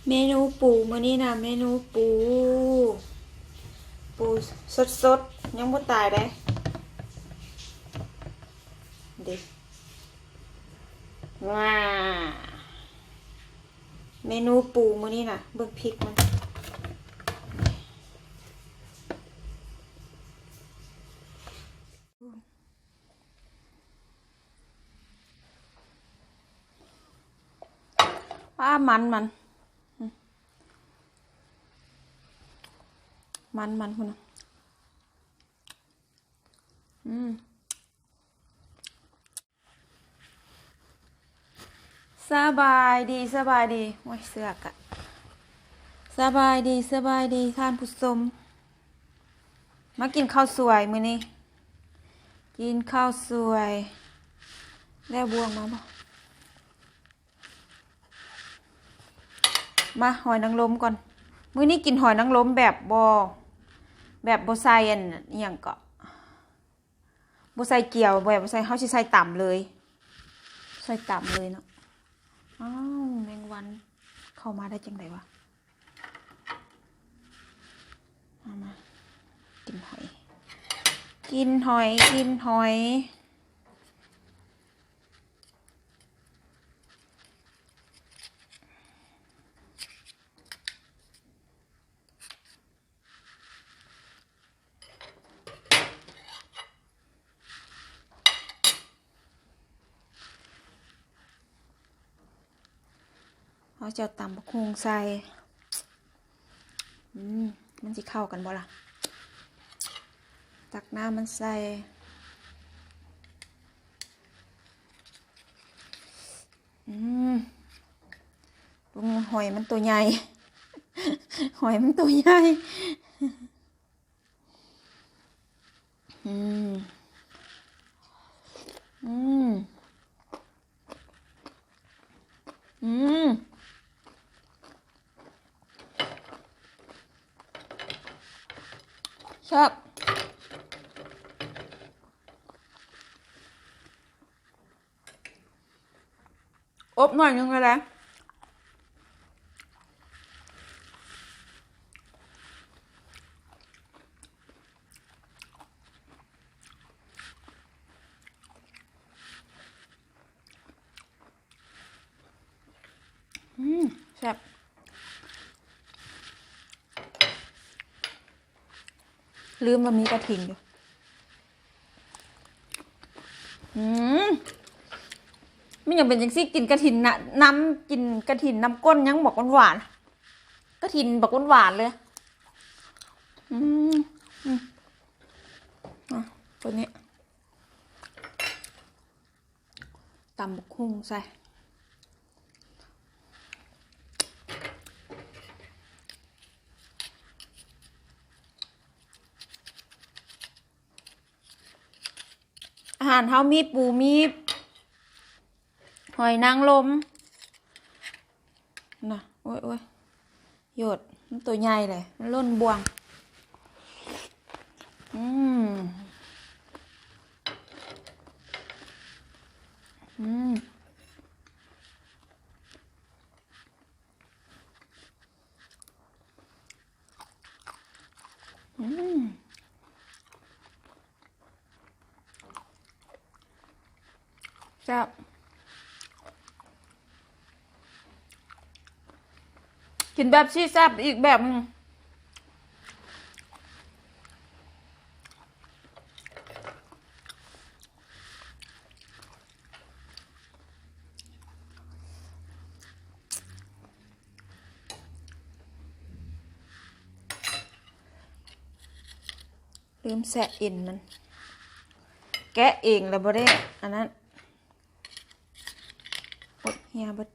ເມນູປູມື້ນີ້ນະ ເມນູປູ ປູສົດໆ ຍັງບໍ່ຕາຍເດ້ ເດ້ ວ້າ ເມນູປູມື້ນີ້ນະ ເບິ່ງພິກມັນ. ອ້າ ມັນ ມັນ ມັນ ມັນພຸ້ນນະ ອືມ. ສະບາຍດີ ສະບາຍດີ ໂອ້ຍ ເສື້ອກະ ສະບາຍດີ ສະບາຍດີທ່ານຜູ້ຊົມ ມາກິນເຂົ້າສວຍມື້ນີ້ ກິນເຂົ້າສວຍ ແລ້ວບ່ວງມາບໍ່? ມາ ຫອຍນາງລົມກ່ອນ ມື້ນີ້ກິນຫອຍນາງລົມແບບບໍ່ ແບບບໍ່ໃສ່ອັນ ອີ່ຫຍັງເກາະ ບໍ່ໃສ່ກຽວ ບໍ່ໃສ່ ເຮົາຊິໃສ່ຕຳເລີຍ ໃສ່ຕຳເລີຍເນາະ. ອ້າວ ແມງວັນເຂົ້າມາໄດ້ຈັ່ງໃດວະ? ເອົາມາ ກິນຫອຍ ກິນຫອຍ ກິນຫອຍ. ເຮົາຈະເອົາຕຳບັກຫຸ່ງໃສ່ ອືມ ມັນຊິເຂົ້າກັນບໍ່ລະ? ຕັກນ້ຳມັນໃສ່ ອືມ ເບິ່ງຫອຍມັນໂຕໃຫຍ່ ຫອຍມັນໂຕໃຫຍ່. ອືມ ອືມ ອືມ ແຊບ. ອົບໜ້ອຍໜຶ່ງກໍໄດ້. ອືມ ແຊບ. ລືມວ່າມີກະຖິນຢູ່. ອືມ ມັນຍັງເປັນຈັ່ງຊີ້ ກິນກະຖິນນະ ນ້ຳ ກິນກະຖິນນ້ຳກົ້ນຍັງບັກຫວານໆ ກະຖິນບັກຫວານໆເລີຍ. ອືມ ອືມ ອ່ະ ຕົວນີ້ ຕຳບັກຫຸ່ງໃສ່. ອາຫານເຮົາມີປູ ມີຫອຍນາງລົມນະ. ໂອ້ຍ ໂອ້ຍ ໂຍດ ມັນໂຕໃຫຍ່ເລີຍ ມັນລົ້ນບ່ວງ. ອືມ ອືມ ອືມ ແຊບ. ກິນແບບຊີ້ແຊບອີກແບບໜຶ່ງ. ລືມແຊະເອັນມັນ ແກະເອງແລ້ວບໍ່ໄດ້ອັນນັ້ນ. ໂອ໊ຍ ເຫື່ອເບິດ.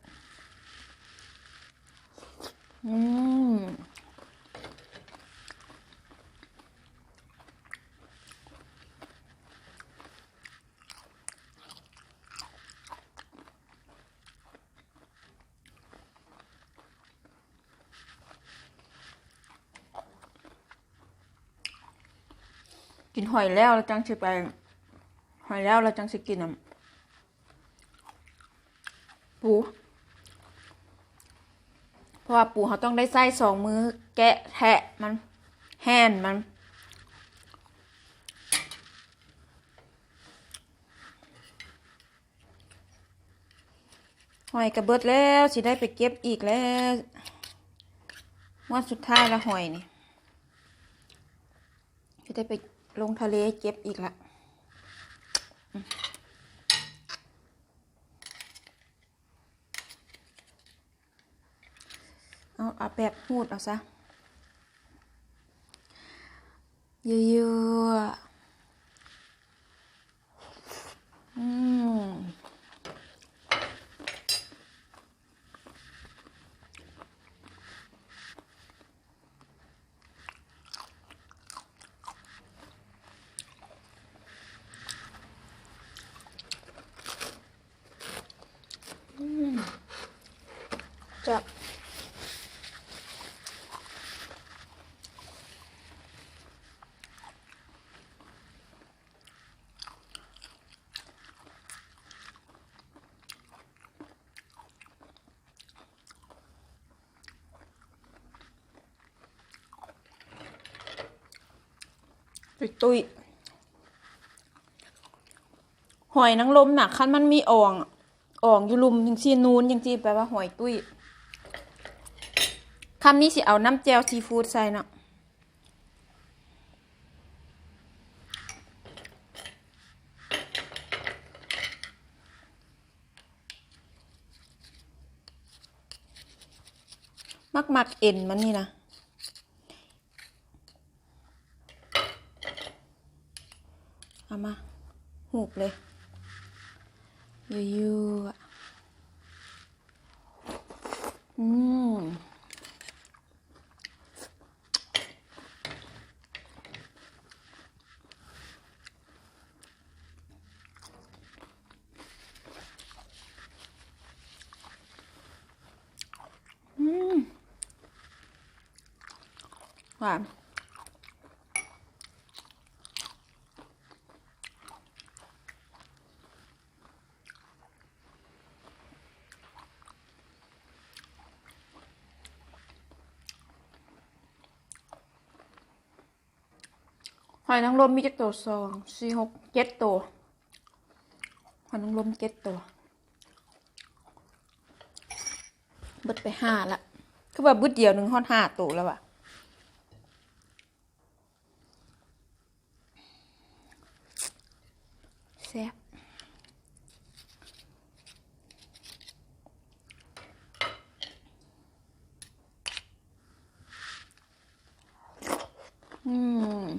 ອືມ ກິນຫອຍແລ້ວ ແລ້ວຈັ່ງຊິໄປ ຫອຍແລ້ວ ແລ້ວຈັ່ງຊິກິນ ອັນ ປູ. ເພາະວ່າປູເຮົາຕ້ອງໄດ້ໃຊ້ສອງມືແກະແທະມັນ ແຫ່ນມັນ. ຫອຍກະເບິດແລ້ວ ຊິໄດ້ໄປເກັບອີກແລ້ວ. ງວດສຸດທ້າຍລະຫອຍນີ້ ຊິໄດ້ໄປລົງທະເລເກັບອີກລະ. ເອົາ ເອົາແບບຮູດເອົາຊະ ເຍືອໆ ອືມ. ອືມ ແຊບ. ຕຸ້ຍໆ ຫອຍນາງລົມນະ ຄັນມັນມີອ່ອງ ອ່ອງຢູ່ລຸ່ມຈັ່ງຊີ້ ນູນຈັ່ງຊີ້ ແປວ່າຫອຍຕຸ້ຍ. ຄຳນີ້ຊິເອົານ້ຳແຈ່ວຊີຟູດໃສ່ເນາະ. ມັກໆ ເອັນມັນນີ້ນະ. ເອົາມາຫູບເລີຍ ເຍືອໆ ອືມ. ອືມ ຫວານ. ຫອຍນາງລົມມີຈັກໂຕ? ສອງ ສີ່ ຫົກ ເຈັດໂຕ. ຫອຍນາງລົມເຈັດໂຕ ເບິດໄປຫ້າລະ. ຄືວ່າບຶດດຽວໜຶ່ງຮອດຫ້າໂຕແລ້ວຫວາ? ແຊບ. ອືມ.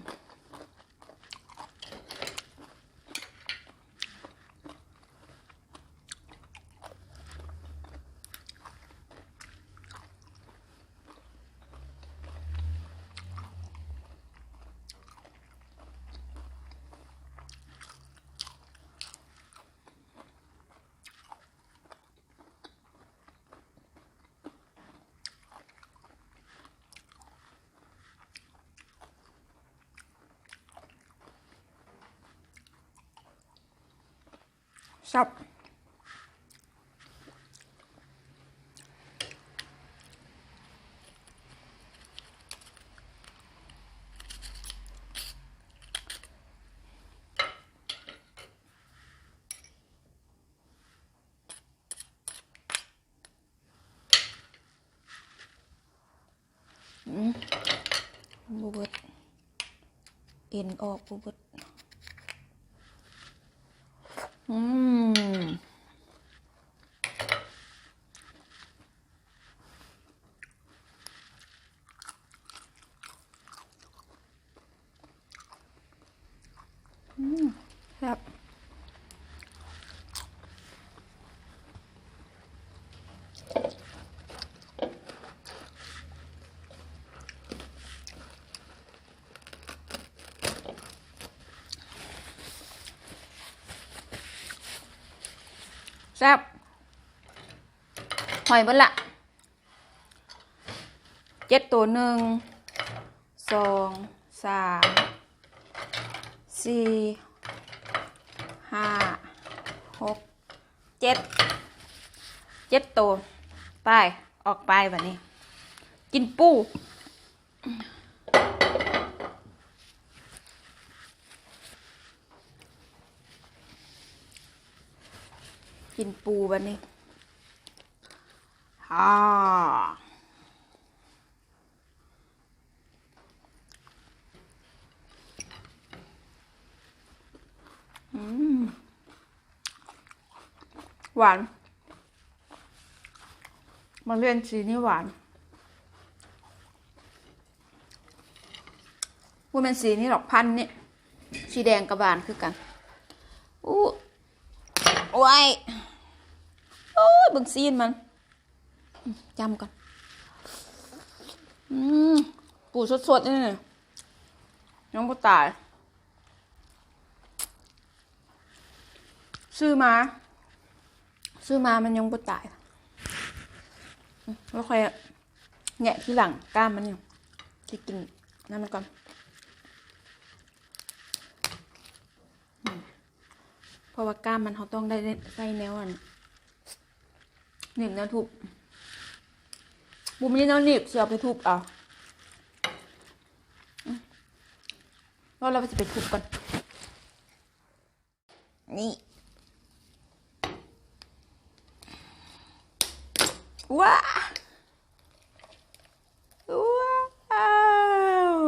ແຊບ. ອືມ ບໍ່ເບິດ ເອັນອອກບໍ່ເບິດ. ອືມ. ອືມ ແຊບ. ແຊບ. ຫອຍເບິດລະ. ເຈັດໂຕ ໜຶ່ງ ສອງ ສາມ ສີ່ ຫ້າ ຫົກ ເຈັດ ເຈັດໂຕ. ໄປ ອອກໄປບາດນີ້. ກິນປູ ກິນປູບັດນີ້ ອາ ອືມ ຫວານ ມັນເປັນສີນີ້ຫວານ ບໍ່ແມ່ນສີນີ້ດອກ ພັນນີ້ ສີແດງກໍຫວານຄືກັນ ອູ້ ໂອ້ຍ ໂອ້ຍ ເບິ່ງຊີ້ນມັນ ຈ້ຳກ່ອນ ອືມ ປູສົດໆ ນີ້ ຍັງບໍ່ຕາຍ ຊື້ມາ ຊື້ມາມັນຍັງບໍ່ຕາຍ ແລ້ວຂ້ອຍແງະທີຫຼັງ ກ້າມມັນຢູ່ ຊິກິນນັ້ນມັນກ່ອນ ອືມ ເພາະວ່າກ້າມມັນ ເຮົາຕ້ອງໄດ້ໃຊ້ແນວອັນ ໜີບແນວທຸບ ບໍ່ມີແນວໜີບ ຊິເອົາໄປທຸບເອົາ ອືມ ວ່າແລ້ວວ່າຊິໄປທຸບກ່ອນ ນີ້ ວ້າ ວ້າວ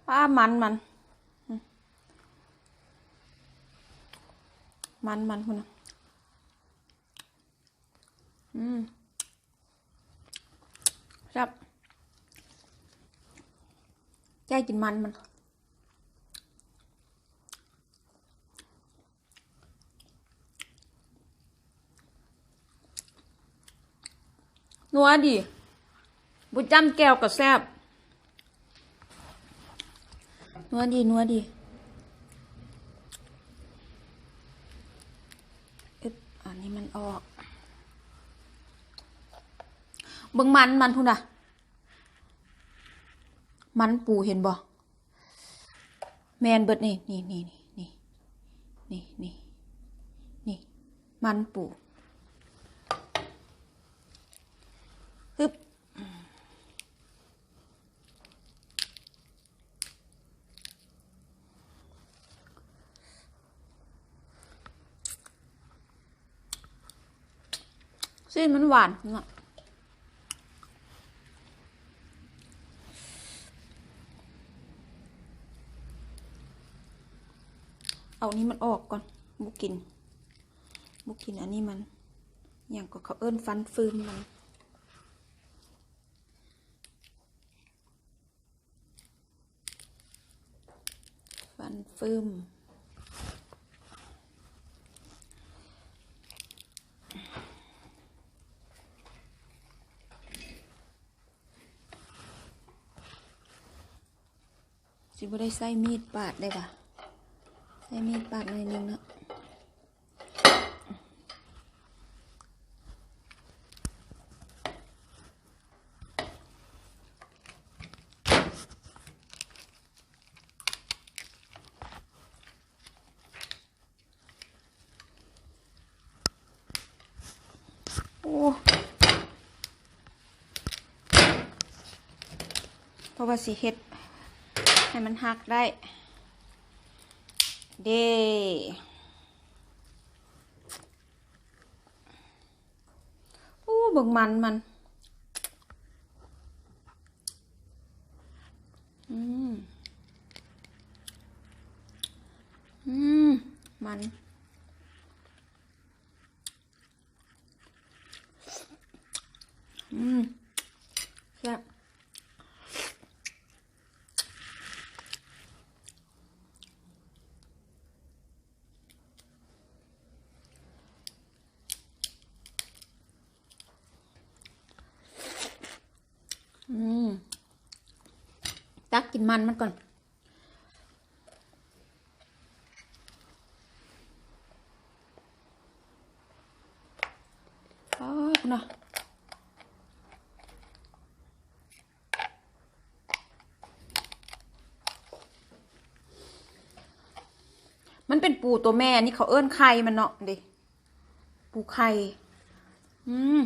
ອ້າ ມັນ ມັນ ມັນ ມັນພຸ້ນນະ ອືມ ແຊບ ໃຈກິນມັນມັນ ນົວດີ ບໍ່ຈ້ຳແຈ່ວກໍແຊບ ນົວດີ ນົວດີ ອຶບ ອັນນີ້ມັນອອກ ເບິ່ງມັນມັນພຸ້ນນະ ມັນປູເຫັນບໍ່? ແມ່ນເບິດນີ້ ນີ້ ນີ້ ມັນປູ ຮຶບ ຊີ້ນມັນຫວານເນາະ ເອົານີ້ມັນອອກກ່ອນ ບໍ່ກິນ ບໍ່ກິນອັນນີ້ມັນ ຫຍັງກໍເຂົາເອີ້ນຟັນຟືມມັນ. ຟັນຟືມ ຊິບໍ່ໄດ້ໃຊ້ມີດປາດໄດ້ຫວາ? ໃຊ້ມີດປາດໜ້ອຍໜຶ່ງເນາະ. ໂອ້ ເພາະວ່າຊິເຮັດໃຫ້ມັນຫັກໄດ້ເດ້. ໂອ້ ເບິ່ງມັນມັນ ອືມ ອືມ ມັນ ອືມ ແຊບ. ອືມ ຕັກກິນມັນມັນກ່ອນ. ອ້າວ ພຸ້ນນະ ມັນເປັນປູຕົວແມ່ ອັນນີ້ເຂົາເອີ້ນໄຂ່ມັນເນາະ ເດ້. ไข่ อืม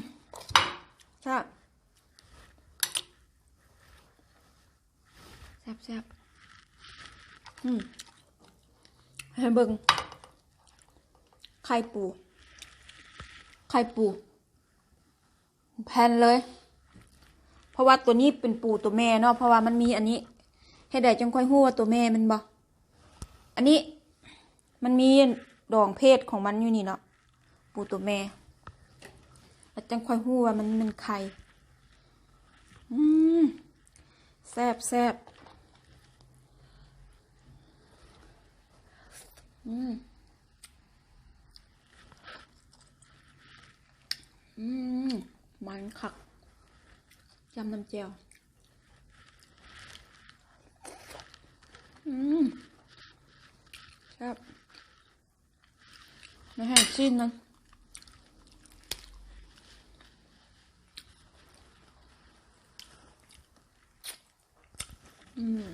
แซ่บ แซ่บๆ อืม ให้เบิ่ง ไข่ปู ไข่ปู แผ่นเลย เพราะว่าตัวนี้เป็นปูตัวแม่เนาะ เพราะว่ามันมีอันนี้ เฮ็ดใดจั่งค่อยฮู้ว่าตัวแม่แม่นบ่ อันนี้มันมีดองเพศของมันอยู่นี่เนาะ ปูตัวแม่ แล้วจั่งค่อยฮู้ว่ามันเป็นไข่ อืม แซ่บแซ่บ อืม อืม มันคัก จ้ำน้ำแจ่ว อืม แซ่บ มาให้ชิมนะ อืม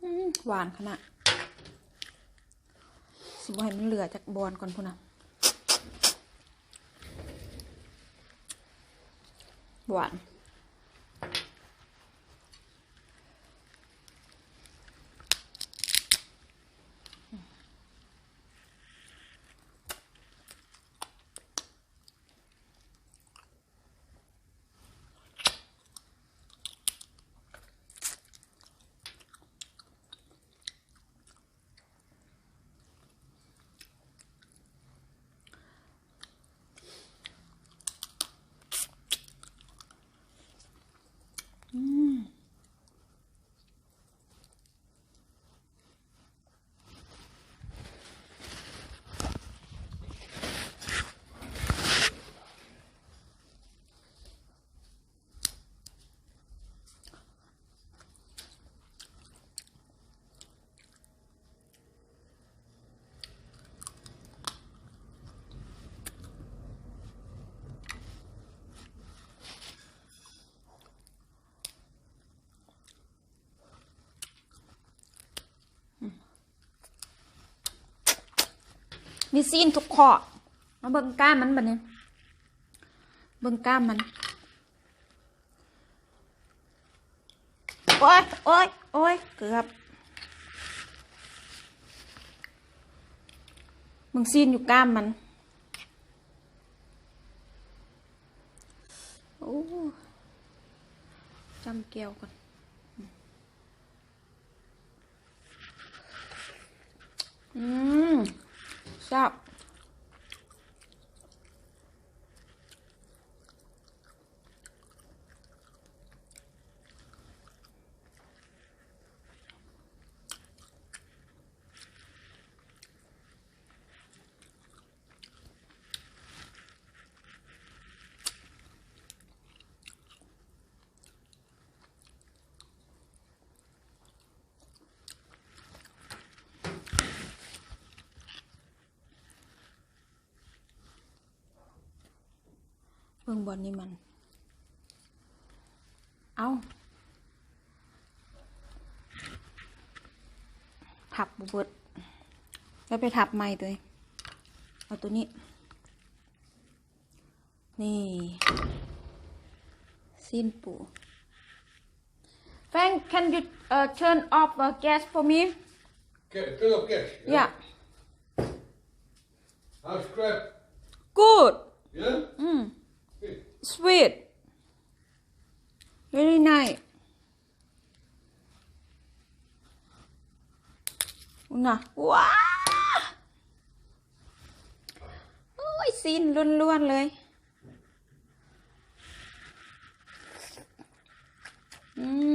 อืม หวานขนาด สิบ่ให้มันเหลือจักบอนก่อนพุ้นนะ หวาน อืม มีซี้ນທຸກຂໍ້ ມາເບິ່ງກ້າມມັນບັດນີ້ ເບິ່ງກ້າມມັນ ໂອ້ຍ ໂອ້ຍ ໂອ້ຍ ເກືອບ ເບິ່ງຊີ້ນຢູ່ກ້າມມັນ ໂອ້ ຈ້ຳແຈ່ວກ່ອນ ອືມ ແຊບ.ເບິ່ງບ່ອນນີ້ມັນ ເອົ້າ ທັບບໍ່ເບິດ ແລ້ວໄປທັບໃໝ່ໂຕນີ້ ເອົາໂຕນີ້ ນີ້ ຊີ້ນປູ. Frank, can you, uh, turn off the gas for me? Ca-, turn off gas, yeah? Yeah. How's crab? Good. Yeah? Mm. Good. Sweet. Very nice. ນະ ວ້າ ໂອ້ຍ ຊີ້ນລ້ວນໆເລີຍ ອືມ.